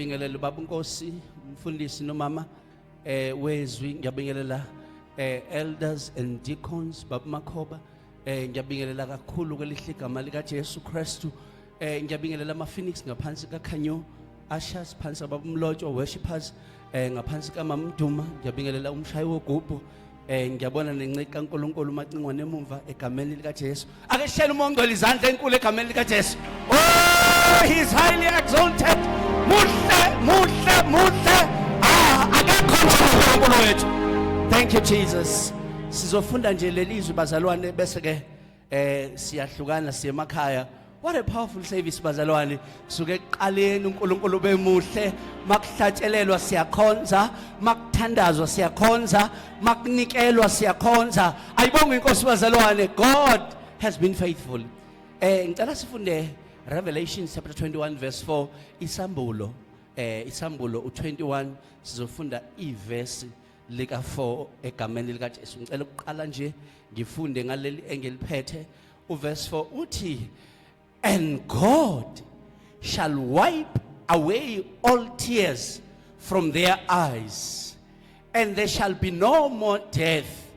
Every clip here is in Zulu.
Ngiyabingelela baba uNkosi, umfundisi nomama wezwi. Ngiyabingelela elders and deacons, baba Makhoba. Ngiyabingelela kakhulu kwelihle igama lika Jesu Kristu. Ngiyabingelela ama Phoenix ngaphansi kaKhanyo, ushers phansi baba Mlotshwa, worshipers ngaphansi kaMamduma. Ngiyabingelela umshayi wogubhu. Ngiyabona nenceke kaNkulunkulu uMacingwane emumva egameni lika Jesu. Ake shela uMongcwele izandla enkulu egameni lika Jesu. Oh, he is highly exalted. Muhle, muhle, muhle. Ah, akekho uNkulunkulu wethu. Thank you, Jesus. Sizofunda nje lelizwi, bazalwane, bese ke siyahlukana siye emakhaya. What a powerful service, bazalwane. Suke ekuqaleni uNkulunkulu bemuhle, makuhlatshelelwa siyakhonza, makuthandazwa siyakhonza, makunikelwa siyakhonza. Ayibonge inkosi, bazalwane. God has been faithful. Ngicela sifunde Revelation chapter 21 verse 4, isambulo isambulo u21, sizofunda ivesi lika 4 egameni lika Jesu. Ngicela ukuqala nje ngifunde ngaleli engeliphethe. Uverse 4 uthi, "And God shall wipe away all tears from their eyes, and there shall be no more death,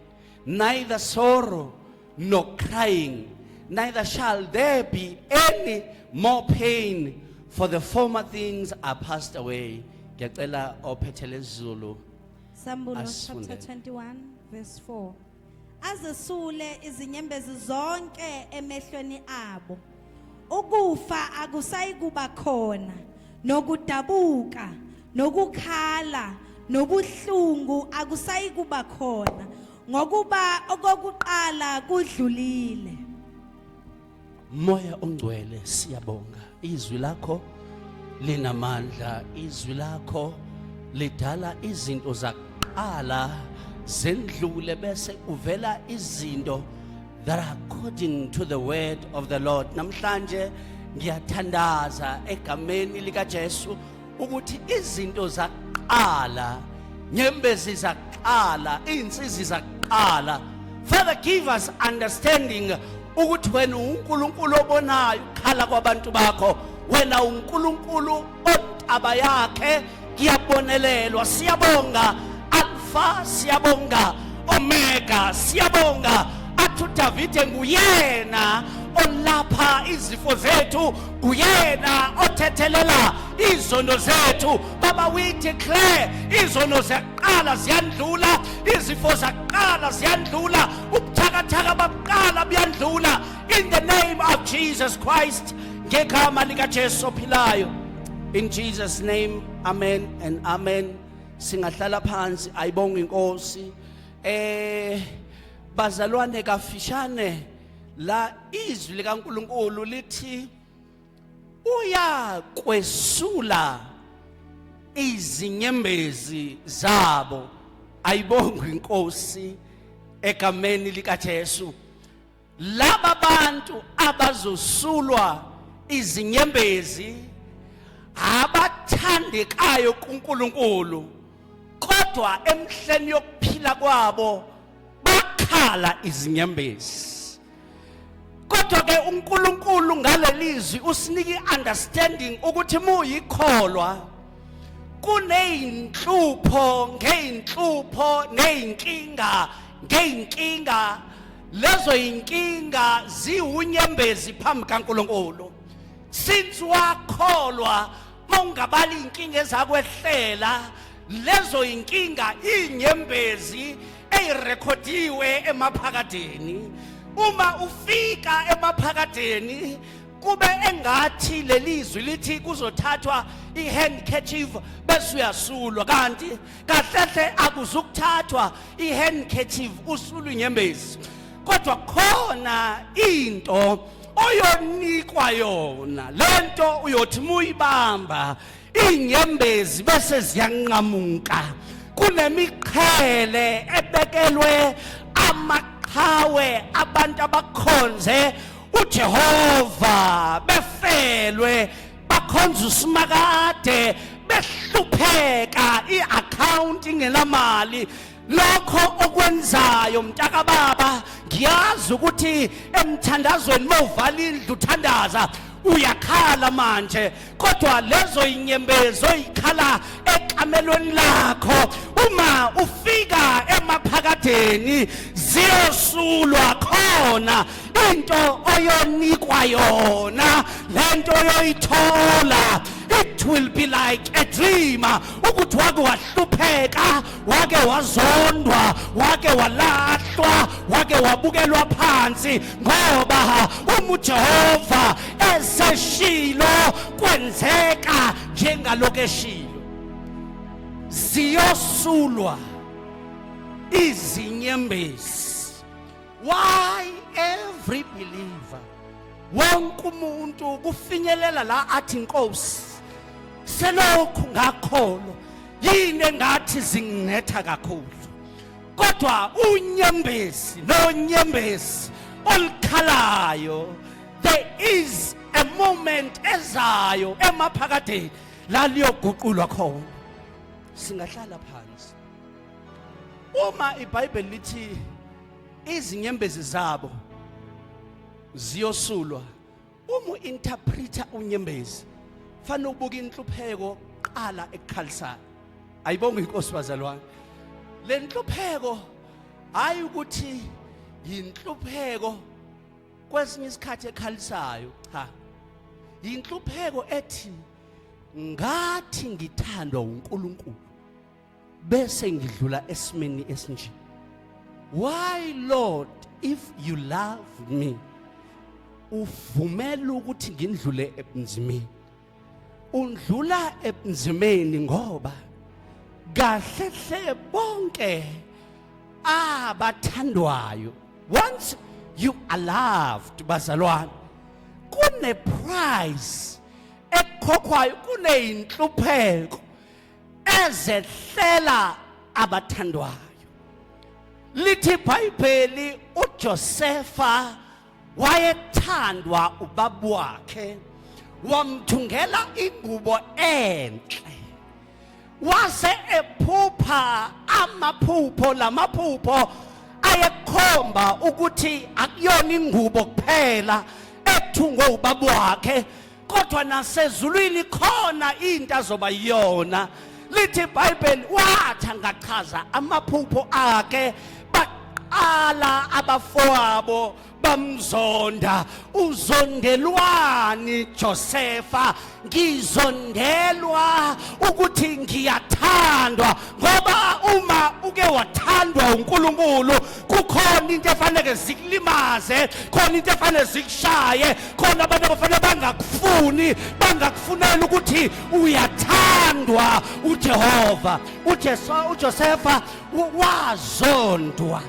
neither sorrow nor crying, neither shall there be any more pain, for the former things are passed away." Ngiyacela ophethe lesiZulu. Sambulo Asifunde. chapter 21 verse 4. Azesule izinyembezi zonke emehlweni abo. Ukufa akusayikuba khona, nokudabuka, nokukhala, nobuhlungu akusayikuba khona, ngokuba okokuqala kudlulile. Moya ongcwele, siyabonga. Izwi lakho linamandla, izwi lakho lidala izinto zakuqala zendlule bese kuvela izinto that are according to the word of the Lord. Namhlanje ngiyathandaza egameni lika Jesu ukuthi izinto zakuqala, nyembezi zakuqala, insizi zakuqala, Father, give us understanding ukuthi wena uNkulunkulu obonayo ukukhala kwabantu bakho, wena uNkulunkulu ontaba yakhe kuyabonelelwa. Siyabonga Alpha, siyabonga Omega, siyabonga. Athi uDavide nguyena olapha izifo zethu, nguyena othethelela izono zethu. Baba, we declare izono ziyaqala ziyandlula, izifo zaqala ziyandlula, ubuthakathaka bakuqala buyandlula, in the name of Jesus Christ, ngegama likaJesu ophilayo. In Jesus' name, amen and amen. Singahlala phansi. Ayibonga inkosi. Bazalwane, kafishane la izwi likaNkulunkulu lithi uyakwesula izinyembezi zabo. Ayibongwe inkosi egameni likaJesu. Laba bantu abazosulwa izinyembezi abathandekayo kuNkulunkulu, kodwa emhleni yokuphila kwabo bakhala izinyembezi. Kodwa ke uNkulunkulu ngalelizwi usinika iunderstanding ukuthi muyikholwa kuneyinhlupho ngeyinhlupho neyinkinga ngeyinkinga, lezo yinkinga ziwunyembezi phambi kaNkulunkulu. Since wakholwa, mawungabali inkinga ezakwehlela, lezo inkinga inyembezi eyirekhodiwe emaphakadeni. Uma ufika emaphakadeni kube engathi lelizwi lithi kuzothathwa i-handkerchief bese uyasulwa, kanti kahlehle akuzukuthathwa i-handkerchief usulwe inyembezi, kodwa khona into oyonikwa yona. Lento uyothi muyibamba inyembezi bese ziyanqamuka. Kunemiqhele ebekelwe amaqhawe, abantu abakhonze uJehova befelwe, bakhonza uSimakade behlupheka, iaccount ingenamali. Lokho okwenzayo, mntakababa, ngiyazi ukuthi emthandazweni mawuvala indlu uthandaza Uyakhala manje, kodwa lezo inyembezi oyikhala ekamelweni lakho, uma ufika emaphakadeni ziyosulwa khona. Into oyonikwa yona, lento oyoyithola, it will be like a dream, ukuthi wake wahlupheka, wake wazondwa, wake walahlwa, wake wabukelwa phansi, ngoba uma uJehova eseshilo, kwenzeka njengalokho eshilo. Ziyosulwa izinyembezi. Why every believer, wonke umuntu kufinyelela la athi, "Inkosi, selokhu ngakholwa, yini engathi zinginetha kakhulu?" Kodwa unyembezi nonyembezi olukhalayo, there is a moment ezayo emaphakadeni la liyoguqulwa khona. Singahlala phansi. Uma iBhayibheli lithi izinyembezi zabo ziyosulwa, uma uinterpreta unyembezi, fanele ubuka inhlupheko qala ekukhalisayo. Ayibonge inkosi, bazalwane. Le nhlupheko, hayi ukuthi yinhlupheko kwesinye isikhathi ekhalisayo, cha, yinhlupheko ethi ngathi ngithandwa uNkulunkulu bese ngidlula esimeni esinje. Why, Lord, if you love me, uvumela ukuthi ngindlule ebunzimeni? Undlula ebunzimeni ngoba kahle hle bonke abathandwayo, once you are loved, bazalwane, kune price ekhokhwayo, kuneyinhlupheko ezehlela abathandwayo. Lithi iBhayibheli uJosefa wayethandwa ubaba wakhe, wamthungela ingubo enhle, wase ephupha amaphupho. Lamaphupho ayekhomba ukuthi akuyona ingubo kuphela ethungwe ubaba wakhe, kodwa nasezulwini khona into azoba yiyona. Lithi iBhayibheli wathi angachaza amaphupho akhe, baqala abafowabo bamzonda. Uzondelwani, Josefa? Ngizondelwa ukuthi ngiyathandwa, ngoba uma uke wathandwa uNkulunkulu, kukhona into efanele zikulimaze, khona into efanele zikushaye, khona abantu abafanele bangakufuni, bangakufunela ukuthi uyathandwa uJehova. UJesu, uJosefa wazondwa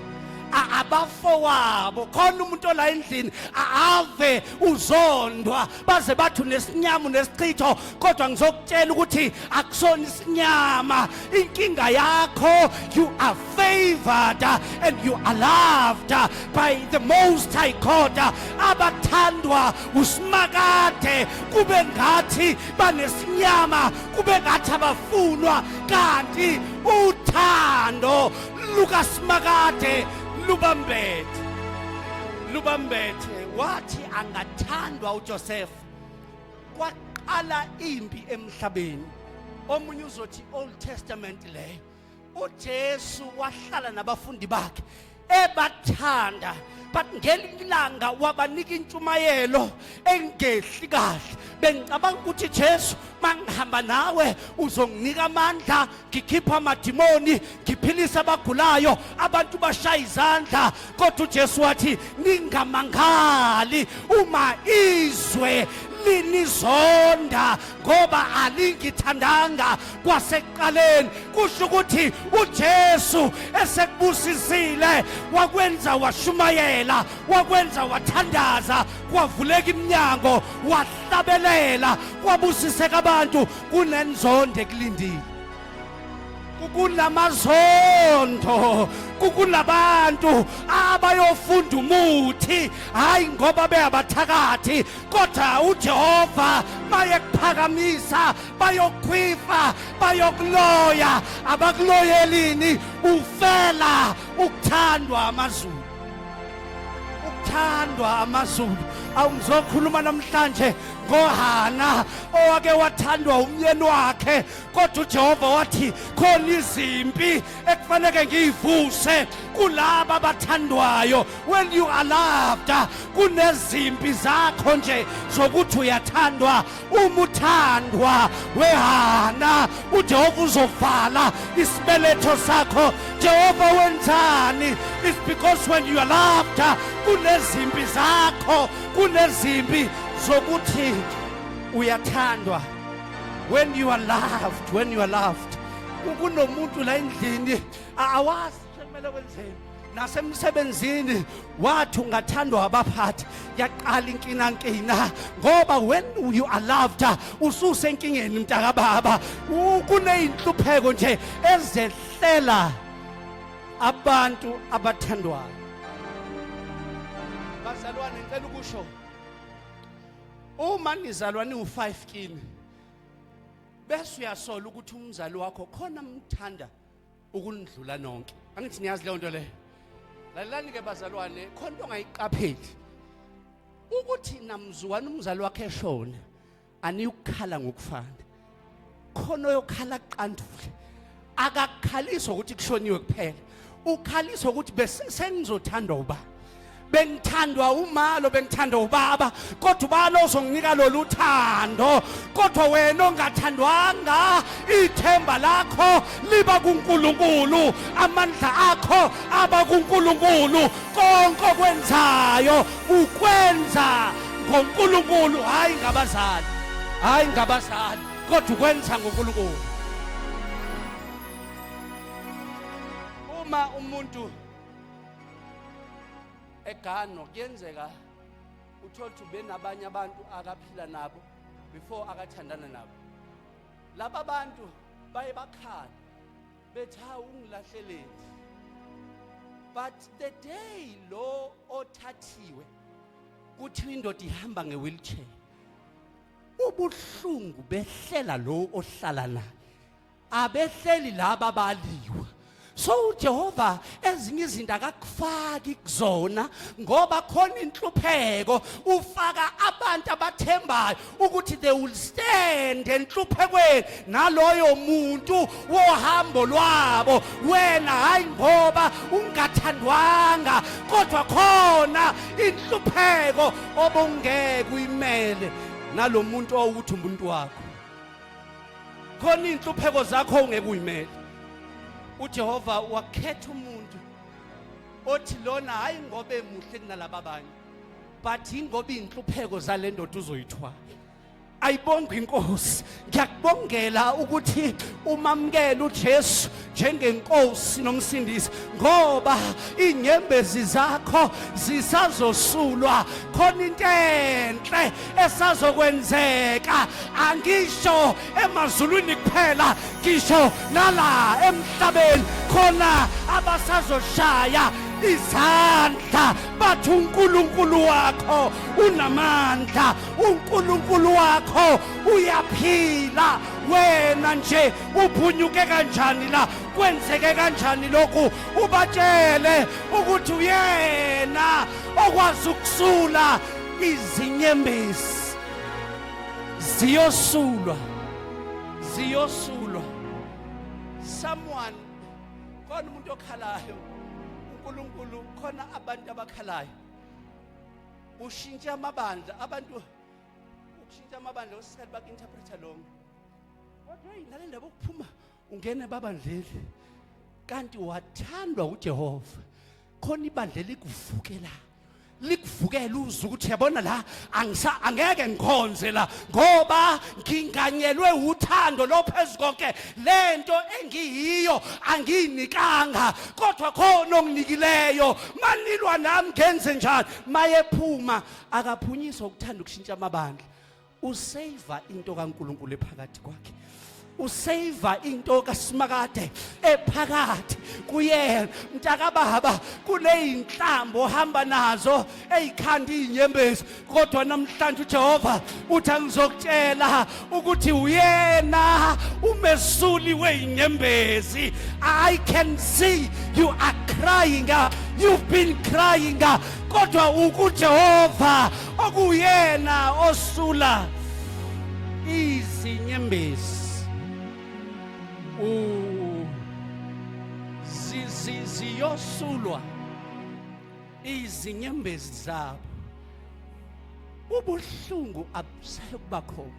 abafowabo. Khona umuntu ola endlini ave uzondwa, baze bathi unesinyama, unesichitho, kodwa ngizokutshela ukuthi akusona isinyama inkinga yakho. You are favored and you are loved by the Most High God. Abathandwa uSimakade kube ngathi banesinyama, kube ngathi abafunwa, kanti uthando lukaSimakade lubambethe, lubambethe. Wathi angathandwa uJoseph, kwaqala impi emhlabeni. Omunye uzothi Old Testament leyo. UJesu wahlala nabafundi bakhe ebathanda, but ngelinye ilanga wabanika intshumayelo engehli kahle. Bengicabanga ukuthi, Jesu, mangihamba nawe uzonginika amandla, ngikhipha amadimoni, ngiphilisa abagulayo, abantu bashaya izandla. Kodwa uJesu wathi, "Ningamangali uma izwe linizonda, ngoba alingithandanga kwasekuqaleni." Kusho ukuthi uJesu esekubusisile, wakwenza washumayela, wakwenza wathandaza, kwavuleka iminyango, wahlabelela, kwabusiseka abantu, kunenzondo ekulindile, kunamazondo, kukunabantu abayofunda umuthi, hayi ngoba beyabathakathi, kodwa uJehova mayekuphakamisa bayokhwifa, bayokuloya. Abakuloyelini? Ufela ukuthandwa amazulu, ukuthandwa amazulu. Awungizokhuluma namhlanje. ngoHana owake wathandwa umyeni wakhe, kodwa uJehova wathi khona izimpi ekufanele ngiyivuse kulaba abathandwayo. When you are loved, kunezimpi zakho nje zokuthi uyathandwa. Uma uthandwa wehana, uJehova uzovala isibeletho sakho. Jehova, wenzani? It's because when you are loved, kunezimpi zakho, kunezimpi zokuthi uyathandwa. When you are loved, when you are loved, kunomuntu la endlini awazi kumele wenzeni, nasemsebenzini wathi ungathandwa abaphathi, yaqala inkinankina, ngoba when you are loved, ususenkingeni, mntakababa. Kuneyinhlupheko nje ezehlela abantu abathandwayo. Bazalwane, ngicela ukusho, uma nizalwa niwu-5 kini, bese uyasola ukuthi umzali wakho khona mthanda ukunidlula nonke, angithi niyazi leyo nto leyo? Lalelani-ke bazalwane, khona into ongayiqapheli ukuthi namzukwana umzali wakhe eshona, aniyukukhala ngokufana. Khona oyokhala kuqandule, akakukhaliswa ukuthi kushoniwe kuphela, ukhaliswa ukuthi bese sengizothandwa uba bengithandwa umalo, bengithandwa ubaba, kodwa ubani ozonginika lolu thando? Kodwa wena ongathandwanga, ithemba lakho liba kuNkulunkulu, amandla akho aba kuNkulunkulu, konke okwenzayo ukwenza ngoNkulunkulu, hayi ngabazali, hayi ngabazali, kodwa ukwenza ngoNkulunkulu. Uma umuntu eganwa, kuyenzeka uthole ukuthi benabanye abantu akaphila nabo before akathandana nabo. Laba bantu baye bakhala bethi, "Hawu, ungilahleleni?" But the day lo othathiwe, kuthiwa indoda ihamba nge-wheelchair, ubuhlungu behlela lo ohlala naye, abehleli laba baliwa. So uJehova ezinye izinto akakufaki kuzona ngoba khona inhlupheko. Ufaka abantu abathembayo ukuthi they will stand enhluphekweni naloyo muntu wohambo lwabo. Wena hayi ngoba ungathandwanga, kodwa khona inhlupheko obungeke uyimele nalomuntu owukuthi umuntu wakho. Khona inhlupheko zakho ungeke uyimele. UJehova wakhetha umuntu othi lona hayi ngoba emuhle kunalaba abanye, but ingoba inhlupheko zale ndoda uzoyithwala. Ayibongwe inkosi. Ngiyakubongela ukuthi umamukele uJesu njengenkosi nomsindisi, ngoba inyembezi zakho zisazosulwa, khona into enhle esazokwenzeka. Angisho emazulwini kuphela, ngisho nala emhlabeni khona abasazoshaya izandla bathi, "UNkulunkulu wakho unamandla, uNkulunkulu wakho uyaphila. Wena nje uphunyuke kanjani la? Kwenzeke kanjani lokhu?" Ubatshele ukuthi uyena okwazi ukusula izinyembezi. Ziyosulwa, ziyosulwa. Someone, khona umuntu okhalayo, uNkulunkulu, khona abantu abakhalayo. Ushintsha amabandla abantu, ukushintsha amabandla kwesikhathi baku-interpreta lonke, kodwa hey, nale ndaba okuphuma ungene babandleli kanti wathandwa uJehova, khona ibandla likuvukela, likuvukela, uze ukuthi yabona la angisa angeke ngikhonze la ngoba nginganyelwe uthando lophezu konke. Lento engiyiyo angiyinikanga, kodwa khona onginikileyo. Manilwa nami ngenze njani? Mayephuma akaphunyiswa ukuthanda ukushintsha amabandla, usave into kaNkuluNkulu ephakathi kwakhe, usave into kaSimakade ephakathi kuyena. Mntakababa, kuneyinhlambo ohamba nazo eyikhanda izinyembezi, kodwa namhlanje uJehova uthi angizokutshela ukuthi uyena umesuli wezinyembezi. I can see you are crying, you've been crying, kodwa ukuJehova. Okuyena osula izinyembezi. U ziyosulwa izinyembezi zabo. Ubuhlungu abusayokuba khona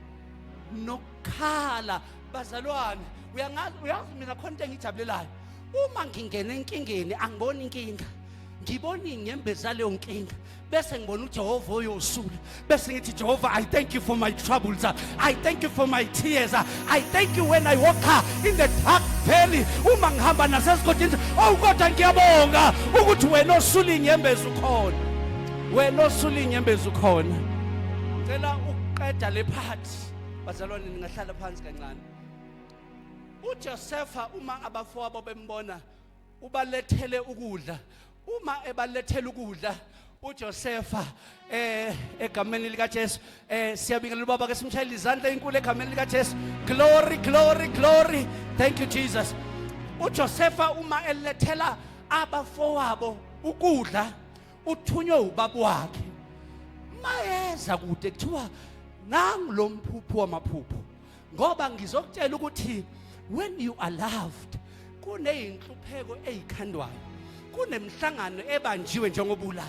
nokukhala. Bazalwane, uyangazi, uyazi mina khona into engijabulelayo uma ngingena enkingeni, angiboni inkinga, ngibona iy'nyembezi zaleyo nkinga, bese ngibona uJehova oyosula, bese ngithi, "Jehova, I thank you for my troubles. I thank you for my tears. I thank you when I walk in the dark valley." Uma ngihamba nasesigodini, oh, kodwa ngiyabonga ukuthi wena osula iy'nyembezi ukhona, wena osula iy'nyembezi ukhona. Ngicela ukuqeda le part, bazalwane, ningahlala phansi kancane. UJosepha, uma abafowabo bembona ubalethele ukudla, uma ebalethele ukudla uJosepha, egameni lika Jesu, siyabingelela ubaba ke, simshayela izandla ezinkulu egameni lika Jesu. Glory, glory, glory! Thank you, Jesus. UJosepha uma elethela abafowabo ukudla, uthunywe ubaba wakhe, mayeza kude kuthiwa nangu lo mphupho wamaphupho, ngoba ngizokutshela ukuthi when you are loved, kuneyinhlupheko eyikhandwayo, kunemhlangano ebanjiwe njengobula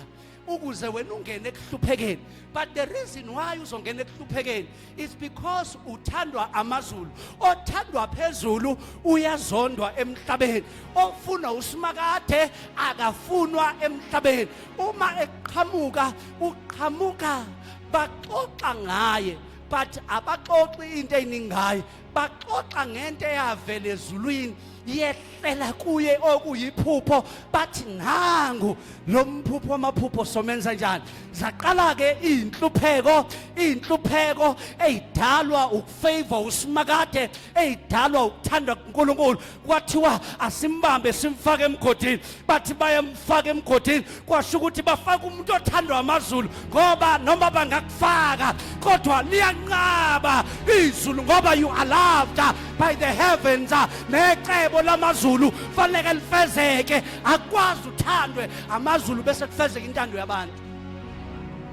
ukuze wena ungene ekuhluphekeni. But the reason why uzongena ekuhluphekeni is because uthandwa amazulu. Othandwa phezulu uyazondwa emhlabeni. Ofuna uSimakade akafunwa emhlabeni. Uma eqhamuka, uqhamuka baxoxa ngaye, but abaxoxi into eyiningi ngaye, baxoxa ngento eyavela ezulwini yehlela kuye, okuyiphupho. Bathi, "Nangu lo mphupho wamaphupho, somenza njani?" Zaqala ke inhlupheko, inhlupheko eyidalwa ukufavor uSimakade, eyidalwa ukuthandwa kuNkulunkulu. Kwathiwa asimbambe simfake emgodini. Bathi bayamfaka emgodini, kwasho ukuthi bafaka umuntu othandwa amazulu, ngoba noma bangakufaka kodwa liyanqaba izulu, ngoba you are loved by the heavens, necebo lamazulu fanele lifezeke. Akwazi uthandwe amazulu bese kufezeka intando yabantu.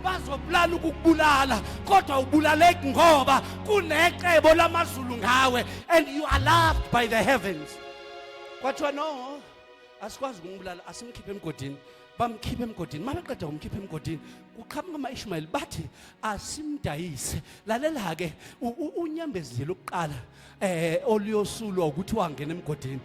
Bazoplana ukukubulala, kodwa ubulaleki ngoba kunecebo lamazulu ngawe and you are loved by the heavens. Kwathiwa, "No, asikwazi ukumbulala, asimkhiphe emgodini." Bamkhipha emgodini. Mabaqeda kumkhipha emgodini, kuqhamuka ama-Ishmayeli, bathi asimdayise. Lalela-ke, unyembezi lokuqala oluyosulwa ukuthi wangena emgodini,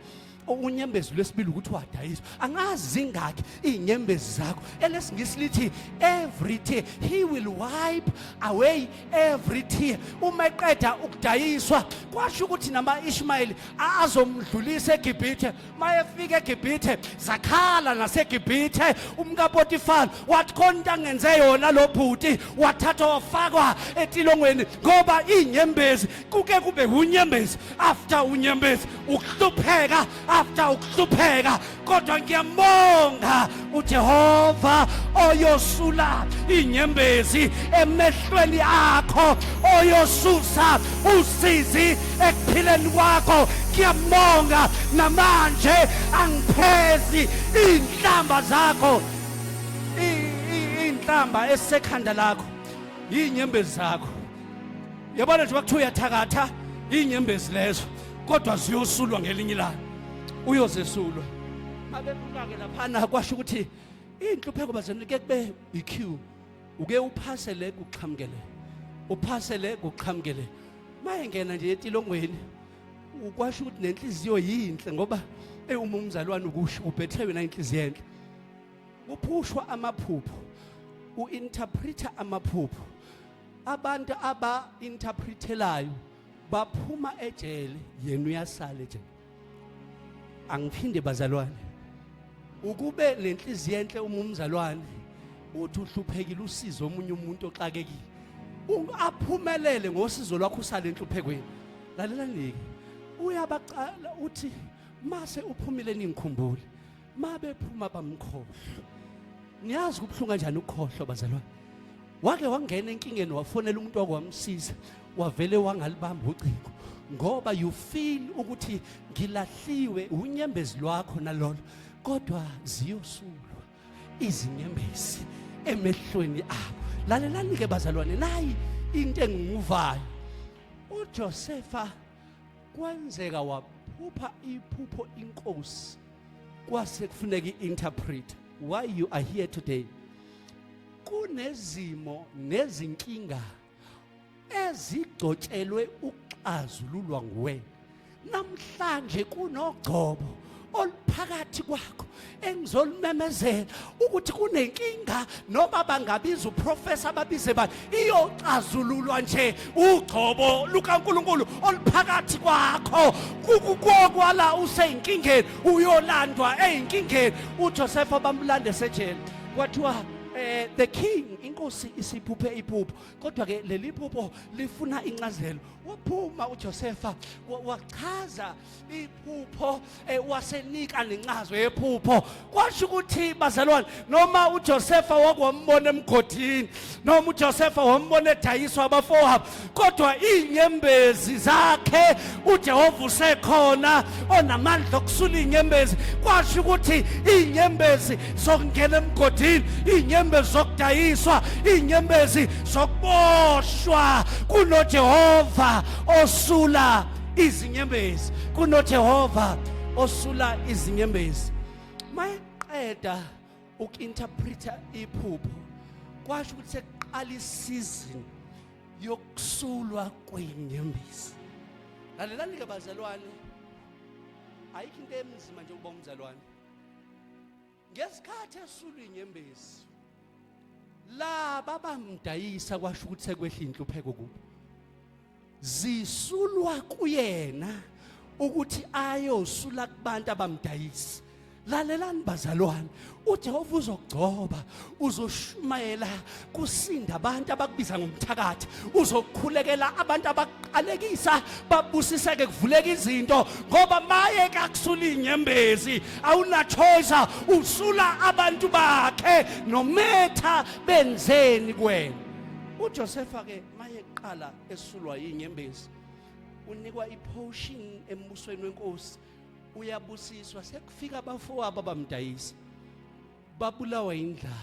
unyembezi lwesibili ukuthi wadayiswa. Angazi zingakhi iy'nyembezi zakho. Elesingisi lithi every tear, he will wipe away every tear. Uma eqeda ukudayiswa, kwasho ukuthi nama-Ishmayeli azomdlulisa eGibhithe. Mayefika eGibhithe, zakhala naseGibhithe. UmkaPotifar wathi khona into angenze yona lo bhuti, wathathwa wafakwa etilongweni, ngoba iy'nyembezi kuke kube unyembezi after unyembezi, ukuhlupheka after ukuhlupheka. Kodwa ngiyambonga uJehova oyosula inyembezi emehlweni akho, oyosusa usizi ekuphileni kwakho. Ngiyambonga namanje angiphezi iy'nhlamba zakho. Iy'nhlamba esisekhanda lakho iy'nyembezi zakho. Yabona nje, bakuthiwa uyathakatha, iy'nyembezi lezo, kodwa ziyosulwa ngelinye ilanga, uyozesulwa. Mabebuka-ke laphana, kwasho ukuthi iy'nhlupheko bazenike kube i-queue, uke uphase le, kuqhamukele, uphase le, kuqhamukele. Mayengena nje etilongweni, ukwasho ukuthi nenhliziyo yinhle, ngoba uma umzalwane ukusho ubhethe wena inhliziyo enhle. Kuphushwa amaphupho, uinterpreta amaphupho, abantu aba-interpretelayo baphuma ejele, yena uyasala ejele. Angiphinde, bazalwane, ukube nenhliziyo enhle uma umzalwane uthi uhluphekile, usizo omunye umuntu oxakekile, aphumelele ngosizo lwakho, usale enhluphekweni. Lalelani-ke, uyabaqala uthi mase uphumile ningikhumbule. Mabephuma bamkhohlwa. Niyazi kubuhlungu kanjani ukukhohlwa, bazalwane? Wake wangena enkingeni, wafonela umuntu wakwamsiza, wavele wangalibamba ucingo ngoba you feel ukuthi ngilahliwe. Unyembezi lwakho nalolo, kodwa ziyosulwa izinyembezi emehlweni abo. Lalelani ke bazalwane, nayi into engimuvayo. UJosefa kwenzeka waphupha iphupho inkosi, kwase kufuneka i-interpret. Why you are here today? Kunezimo nezinkinga ezigcotshelwe ukuxazululwa nguwe namhlanje. Kunogcobo oluphakathi kwakho engizolimemezela ukuthi kunenkinga, noma bangabiza uprofessor, babize bani, iyoxazululwa nje ugcobo lukaNkuluNkulu oluphakathi kwakho. Kukwala useyinkingeni, uyolandwa eyinkingeni. UJoseph bamlande sejele, kwathiwa the king, inkosi isiphuphe iphupho, kodwa ke leli phupho lifuna incazelo. Waphuma uJosepha wachaza iphupho, wasenika nencazo yephupho. Kwasho ukuthi bazalwane, noma uJosepha wakwambona emgodini, noma uJosepha wambona edayiswa abafowabo, kodwa izinyembezi zakhe uJehova usekhona onamandla okusula izinyembezi. Kwasho ukuthi izinyembezi zokungena emgodini, izinyembezi zokudayiswa, izinyembezi zokuboshwa, kunoJehova osula izinyembezi, kunoJehova osula izinyembezi. Mayeqeda uku-interpreta iphupho, kwasho ukuthi sekuqala isizini yokusulwa kwezinyembezi. Lalelani ke bazalwane, ayikho into emzima nje ukuba umzalwane. Ngesikhathi esulwa inyembezi, laba bamdayisa, kwasho ukuthi sekwehla inhlupheko kubo, zisulwa kuyena ukuthi ayosula kubantu abamdayisa. Lalelani bazalwane, uJehova uzogcoba, uzoshumayela kusinda abantu abakubiza ngomthakathi, uzokhulekela abantu abakuqalekisa babusiseke, kuvuleka izinto, ngoba maye kakusula inyembezi awuna choice, usula abantu bakhe nometha benzeni kuwena. UJosepha ke maye qala esulwa inyembezi, unikwa ipotion embusweni wenkosi, uyabusiswa. Sekufika abafowabo abamdayisa, babulawa indlala.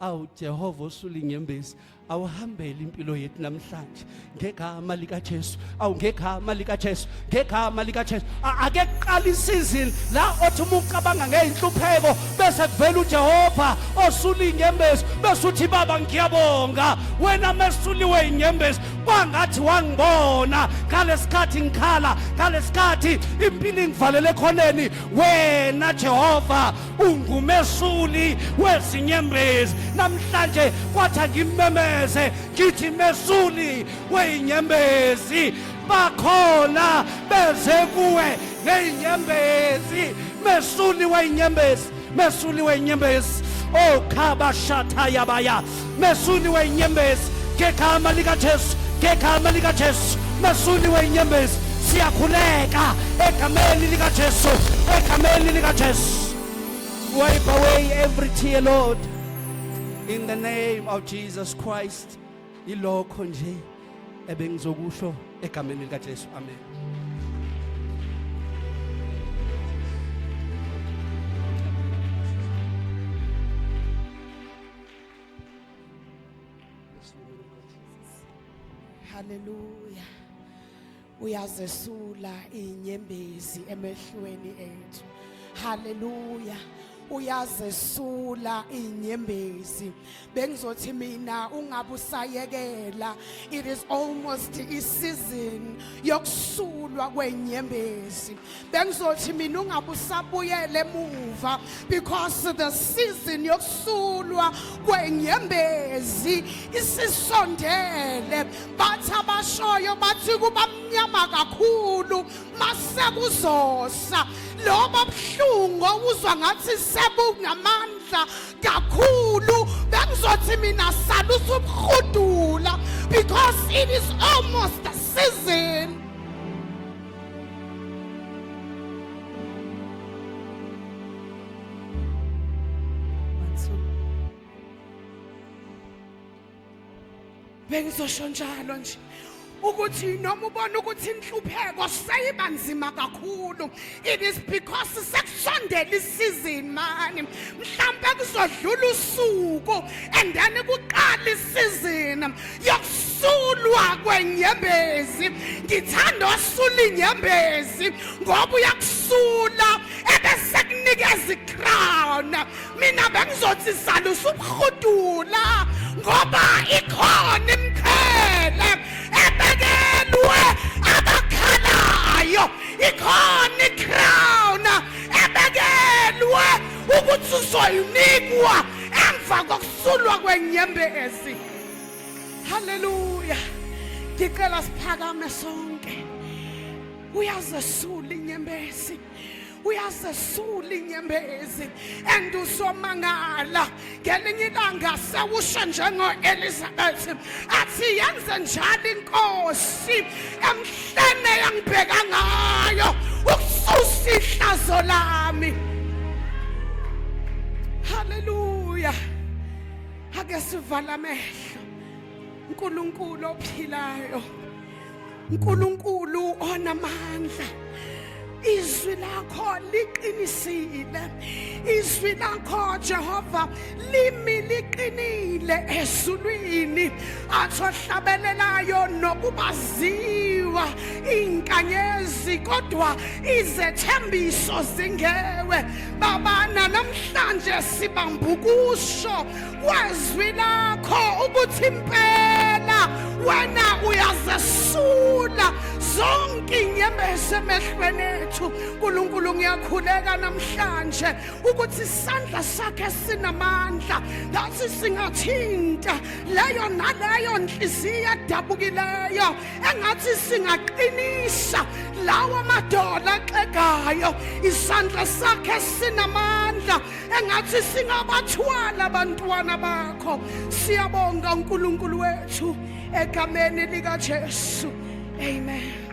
Awu Jehova osula inyembezi, awuhambele impilo yethu namhlanje ngegama likaJesu. Awu ngegama likaJesu, ngegama likaJesu. Ake kuqala isizini la othi uma ucabanga ngeyinhlupheko bese kuvela uJehova osula inyembezi, bese uthi baba ngiyabonga wena mesuliwe inyembezi, kwangathi wangibona ngalesikhathi ngikhala, ngalesikhathi impilo ingivalele ekhoneni. Wena Jehova ungumesuli wezinyembezi. Namhlanje kwathi ngimemeze ngithi mesuli weyinyembezi, bakhona beze kuwe ngeyinyembezi. Mesuli weyinyembezi, mesuli weyinyembezi, oh khaba shatha yabaya, mesuli weyinyembezi ngegama likaJesu, ngegama likaJesu. Mesuli weyinyembezi, siyakhuleka egameni likaJesu, egameni likaJesu. Wipe away every tear, Lord, in the name of Jesus Christ. Ilokho nje ebengizokusho egameni likaJesu, amen. Haleluya. Uyazesula inyembezi emehlweni ethu. Haleluya. Uyazesula inyembezi. Bengizothi mina ungabe usayekela. It is almost i season yokusulwa kwenyembezi. Bengizothi mina ungabe usabuyela emuva because the season yokusulwa kwenyembezi isisondele. Bathi abashoyo bathi kuba mnyama kakhulu mase kuzosa. Lobo buhlungu owuzwa ngathi sebungamandla kakhulu, bengizothi mina sala usubuhudula because it is almost the season. Bengizosho njalo nje ukuthi noma ubona ukuthi inhlupheko seyiba nzima kakhulu, it is because sekusondela isizini mani. Mhlambe kuzodlula usuku and then kuqala isizini. Mzalwana, yokusulwa kwenyembezi. Ngithanda osula inyembezi ngoba uyakusula ebese kunikeza icrown. Mina bengizothi salusa ubuhudula ngoba ikhona imqhele ebekelwe abakhalayo, ikhona icrown ebekelwe ukuthi uzoyinikwa emva kokusulwa kwenyembezi. Haleluya! Ngicela siphakame sonke. Uyazesula inyembezi, uyazesula inyembezi, and usomangala ngelinye ilanga sewusho njengo-Elizabeth athi yenze njalo inkosi emhlene yangibheka ngayo ukususa ihlazo lami. Haleluya! Ake sivala amehlo. uNkulunkulu ophilayo, uNkulunkulu onamandla, izwi lakho liqinisile, izwi lakho Jehova limi liqinile ezulwini. Athi ohlabelelayo nokubaziwa inkanyezi kodwa izethembiso zingewe. Babana namhlanje sibambukusho kwezwi lakho ukuthi impela wena uyazesula zonke inyembezi emehlweni ethu. uNkulunkulu, ngiyakhuleka namhlanje ukuthi isandla sakhe sinamandla, ngathi singathinta leyo naleyo nhliziyo edabukileyo, engathi singaqinisa lawo madola axegayo. Isandla sakhe sinamandla, engathi singabathwala abantwana bakho. Siyabonga uNkulunkulu wethu, egameni likaJesu, amen.